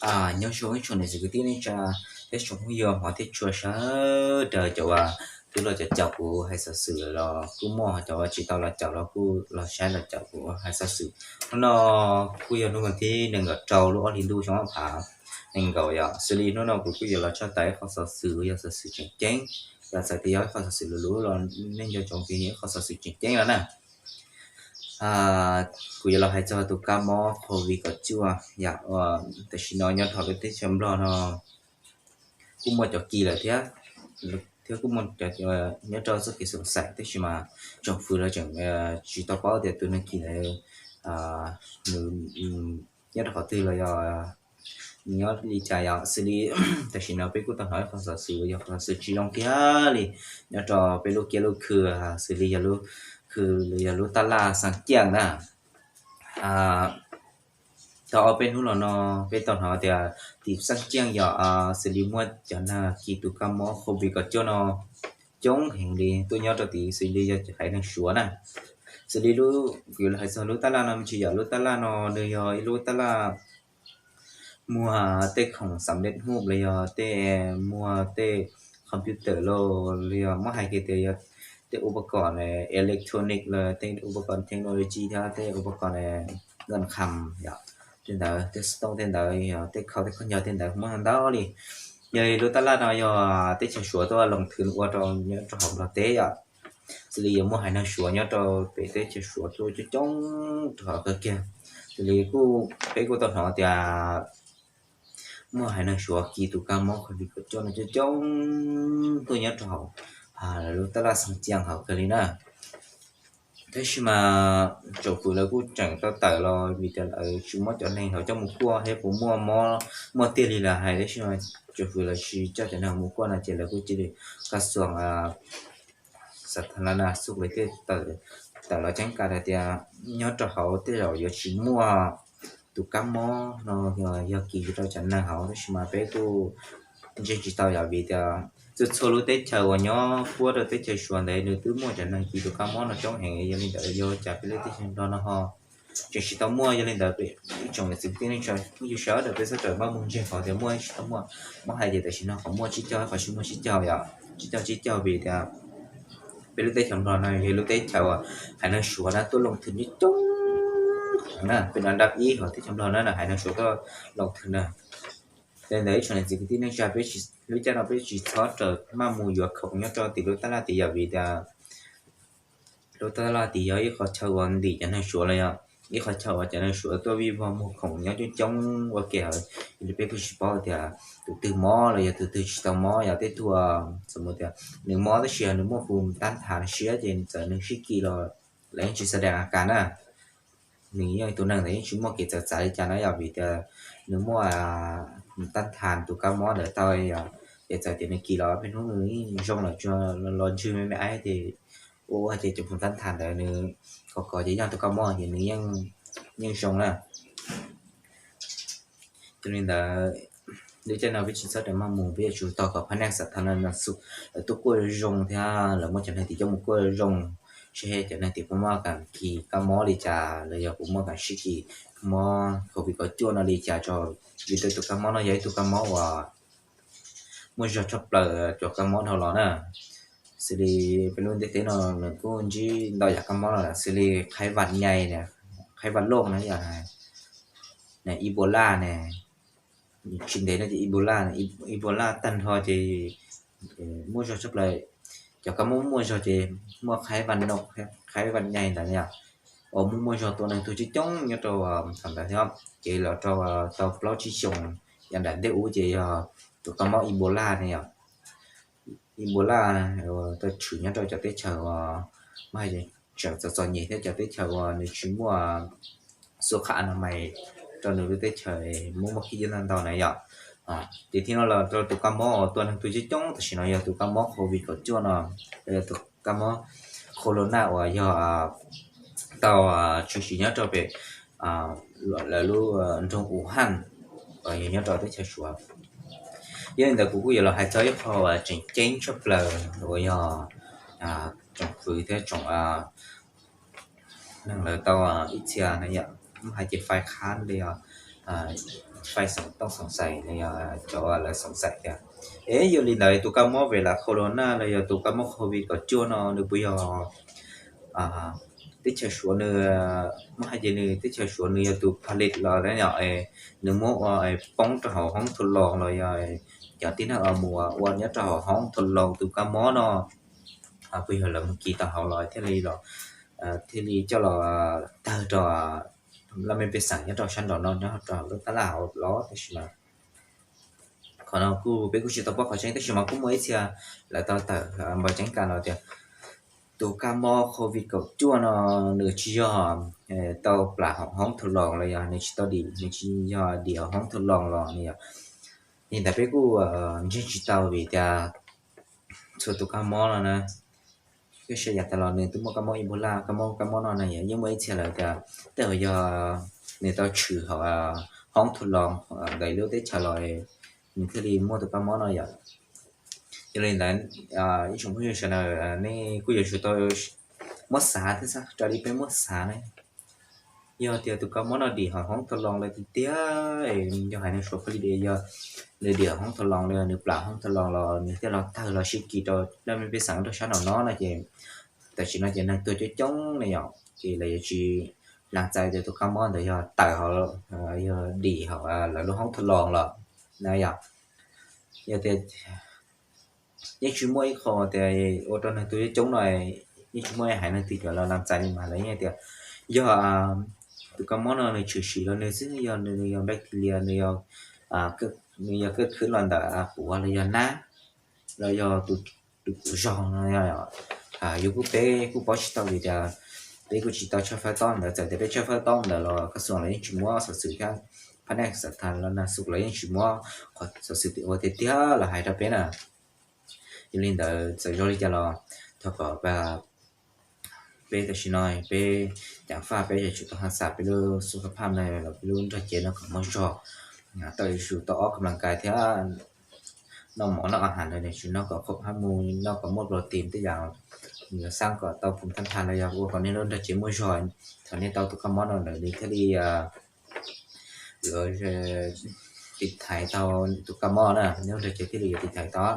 Nyob zoo ib tsoom niam txiv kwv tij neej tsa, thiab tsoom phooj ywg hmov thiab tshua sawv daws, cov uas twb los caum kuv hais xov xwm los kuj muaj, cov uas tsis tau los caum los kuj los saib los caum kuv hais xov xwm. Hnub no kuj yog hnub vas thib nees nkaum rau lub ob hlis ntuj xyoo ob phav nees nkaum yom. Xws li hnub no kuv kuj yuav los tshaj tawm ib qho xov xwm, yog xov xwm tseem ceeb. Yog txawm tias yog ib qho xov xwm luv luv los nej nco ntsoov tias yog ib qho xov xwm tseem ceeb no na. Kuv yuav los hais txog tus kab mob covid kaum cuaj yom, uas tam sim no nyob rau lub teb chaws Nplog no kuj muaj cov kis lawm thiab, thiab kuj muaj cov nyob rau txoj kev xoom xaim, tab sis mas tsoom fwv lawv tseem tsis tau paub tias tus neeg kis ntawd nws nyob rau qhov twg los yog nyob li cas yom. Xws li tam sim no peb kuj tau hnov ib qho xov xwm, yog qhov xov xwm tsis zoo kiag li nyob rau peb lub kiab lub khw, xws li yog lub khw, yog lub tab laj Xeev Kiaj na. Tau ob peb hnub los no peb tau hnov tias tim Xeev Kiaj yom, xws li muaj cov neeg kis tus kab mob covid kaum cuaj no coob heev li tuaj nyob rau tim xws li yog haiv neeg Suav na. Xws li lub, kuv yuav los hais txog lub tab laj no me ntsis yom. Lub tab laj no nws yog ib lub tab laj muag tej khoom xam lej huj los yog tej, muag tej computer los, los yog muab hais kiag tias yog tej upakom electronic los tej upakom technology thiab tej upakom nkaj kham yom, tej ntawd tej xov tooj tej ntawd, yog tej khau tej khaub ncaws tej ntawd muaj ntau li. Yog li lub tab laj no yog teb chaws Suav tuaj loos thwv ua rau nyob rau hauv Nplog teb yom. Xws li yuav muaj haiv neeg Suav nyob rau pem teb chaws Suav tuaj coob coob rau hauv kawg kiag. Xws li kuj, peb kuj tau hnov tias muaj haiv neeg Suav kis tus kab mob covid kaum cuaj no coob coob tuaj nyob rau hauv lawv lub tab laj Xeev Kiaj hauv kawg li na. Tab sis mas tsoom fwv lawv kuj tseem tau tawm los vim tias lawv tsis muab cov neeg hauv coj mus kuaj thiab puas muaj mob, muaj tiag li lawv hais, tab sis mas tsoom fwv lawv tsis coj cov neeg mus kuaj no ces lawv kuj cia li, kas xuam xav tha la na xu lawv thiaj tawm los ceeb kas hais tias nyob rau hauv tej zaum yuav tsis muaj tus kab mob no yog kis rau cov neeg hauv, tab sis mas peb kuj ntseeg tsis tau yom, vim tias txhua txhua lub teb chaws uas nyob puab rau teb chaws Suav ntawd nws twb muaj cov neeg kis tus kab mob no coob heev, yog li ntawd yog cas peb lub teb chaws Nplog no ho tseem tsis tau muaj. Yog li ntawd ib tsoom niam txiv kwv tij neej tsa phooj ywg sawv daws peb txhob rawm maj mus ntseeg qhov tias muaj tsis tau muaj. Muab hais tias tam sim no qhov muaj tsib caug, qhov tsis muaj tsib caug yom, tsib caug tsib caug vim tias peb lub teb chaws Nplog no yog lub teb chaws uas haiv neeg Suav na tuaj loos thwv coob coob na, peb no dab ib hauv teb chaws Nplog na haiv neeg Suav tuaj loos thwv na. Yog li ntawd ib tsoom niam txiv kwv tij neej tsa, peb lub caij no peb tsis txhob rawm maj mus yuav khoom nyob rau tim lub tab laj tid yom, vim tias lub tab laj tid yog ib qhov chaw uas ntim cov neeg Suav los yog ib qhov chaw uas cov neeg Suav tuaj vij vog muag khoom nyob coob coob ua ke hauv. Yog li peb kuj tsis paub tias tus twg mob los yog tus twg tsis tau mob, yog tej tug txawm tias nws mob tab sis nws muaj hu tab thas siab ces txawm nws sib kis los lawv yeej tsis xa dees a kas na. Nws yeej tus neeg ntawd yeej tsis muaj kev txawv txav li cas na yom, vim tias nws muaj tab thas tus kab mob ntawd tau yom, ces txawm tias nws kis los peb hnub nws yeej zoo lawm, tsuas los ntswg me me aib ces ua ua ces cov hu tab thas ntawd nws kov kov ces yog tus kab mob ces nws yeej zoo na. Yog li ntawd lub caij no peb tsis txhob rawm maj mus, peb yuav tsum tos kom phab neej xav tha na na xu lawv tuaj kuaj zoo thiab lawv muab cov neeg tim coj mus kuaj zoo, seb cov neeg tim puas muaj kev kis kab mob li cas los yog puas muaj kev sib kis mob covid kaum cuaj no li cas tso. Vim tias tus kab mob no yog ib tug kab mob uas muaj zog tshaj plaws cov kab mob dhau los na. Xws li peb lub ntiaj teb no nws kuj ntsib ntau yam kab mob no lawm, xws li qhaib vam nyai, qhaib vam loj na yom, Ebola ne, tsis ntev no ces Ebola, Ebola tag nrho ces muaj zog tshaj plaws. Cov kab mob muaj zog ces muaj qhaib vam no, qhaib vam nyai ntawd yom, uas muaj muaj zog tua neeg tuag coob coob nyob rau thaum ntawd thiab. Ces los rau tau plaub tsib xyoos yav nram ntej ub ces yog tus kab mob Ebola ne yom. Ebola tau tshwm nyob rau cov teb chaws uas muaj hais tseem txom txom nyem thiab cov teb chaws uas nws tsis muaj xu kham nas mais rau nws lub teb chaws muaj muaj khib ntau ntau na yom. Ces thiaj no los rau tus kab mob uas tua neeg tuag coob coob tam sim no yog tus kab mob covid kaum cuaj no, los yog tus kab mob corona uas yog tau tshwm sim nyob rau pem lawv lub nroog Wuhan uas yog nyob rau teb chaws Suav. Yog li ntawd kuv kuj yuav los hais txog ib qho uas tseem ceeb tshaj plaws uas yog tsoom fwv thiab tsoom neeg lawv tau ib txhia na yom, muab hais ces fais khab li os, fais xoom tooj xoom xais no yog cov lawv xoom xais tias, es yog li ntawd tus kab mob ve las khau los naj los yog tus kab mob covid kaum cuaj no nws puas yog teb chaws Suav nws, muab hais ces nws teb chaws Suav nws yog tus pha li los yog nws muab ua poob rau hauv hoob thu loos los yog cov tib neeg mus ua nyob rau hauv hoob thu loos tus kab mob no, puas yog lawv mus kis tau hauv los thiaj li los, thiaj li coj los tawg rau laj mej pej xeem nyob rau sab nraum no nyob rau lub tab laj hauv los tab sis mas qhov no kuj peb kuj tsis tau paub qhov tseeb tab sis mas kuj muaj ib txhia lawv tau tawm npau tseeb kam los tias tus kab mob covid kaum cuaj no nws tsis yog tau plam hauv hoob thu loos los yog nws tsis tau dim, nws tsis yog dim hauv hoob thu loos los nws yog, li ntawd peb kuj ntseeg tsis tau vim tias txhua tus kab mob no na, peb saib yav tas los nws twb muaj kab mob Ebola, kab mob kab mob no na yom, yeej muaj ib txhia lawv tias tej zaum yog nws tau tshwm hauv hoob thu loos ntawm lub teb chaws los nws thiaj li muaj tus kab mob no yom. Yog li ntawd ib tsoom phooj ywg sawv daws nej kuj yuav tsum tau muab xav thiab xav raws li peb muab xav ne. Yog tias tus kab mob no dim hauv hoob thu loos lawm tiag tiag, yog hais nws suav pha li tias yog nws dim hauv hoob thu loos los nws plam hoob thu loos los nws thiaj los tawg los sib kis rau laj mej pej xeem rau sab nraum no no ces tam sim no ces neeg tuag coob coob ne yom, ces lawv yuav tsis lees txais tias tus kab mob ntawd yog tawm hauv, yog dim hauv lawv lub hoob thu loos los na yom. Yog tias yeej tsis muaj ib qho tias ua rau neeg tuag coob coob no, yeej tsis muaj haiv neeg twg cov los lees txais li mas lawv yeej tias yog tus kab mob no nws tshwm sim los nws xwb, yog nws yog bacteria, nws yog, nws yog kawg khwb los ntawm quav los yog nab los yog tus, tus kuv zog no. Yus kuj peb kuj paub tsis tau vim tias peb kuj tsis tau tshawb fawb tob ntawd, txawm tias peb tshawb fawb tob ntawd los koj xu los yeej tsis muab xov xwm thiab phab neej xam thas los nag xu los yeej tsis muab qhov xov xwm ua tiag tiag los hais rau peb na. Yog li ntawd txawm zoo li cas los thov kom peb tam sim no peb ceev faj, peb yuav tsum tau ha xam peb lub xub kab phaj no los peb lub nrog cev no kom muaj zog, tau yuav tsum tau ob ka mlas kais thiab noj mov noj a has ntawd nws tsis noj kom khoom hab mus noj kom muaj protein tej yam, yuav xab kom tau phum thab thas los yog ua kom nej lub nrog cev muaj zog. Thaum nej tau tus kab mob no lawm nws thiaj li yuav tiv thaiv tau tus kab mob na, nej lub nrog cev thiaj li yuav tiv thaiv tau.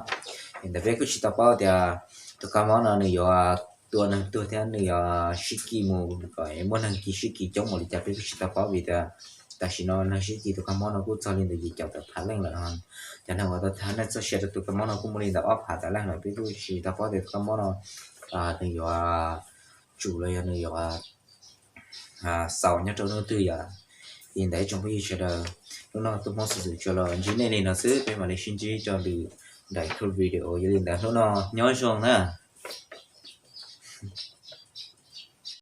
Ntawd peb kuj tsis tau paub tias tus kab mob no nws yuav tua neeg tuag thiab nws yuav sib kis mus kom muaj neeg kis sib kis coob mus li cas peb kuj tsis tau paub vim tias tam sim no neeg sib kis tus kab mob no kuj txog li ntawm yim caum tawm phav leej lawm. Cov neeg uas tau tham neej txoj sia rau tus kab mob no kuj muaj li ntawm ob phav tawm leej lawm, peb kuj tsis tau paub tias tus kab mob no nws yuav tsum los yog nws yuav xaus nyob rau hnub twg yom. Li ntawd ib tsoom phooj ywg sawv daws, hnub no tuaj Hmoob Xov Xwm Tsuas los ntsib nej li no xwb, peb mam li sib ntsib rau lwm daim video. Yog li ntawd hnub no nyob zoo na.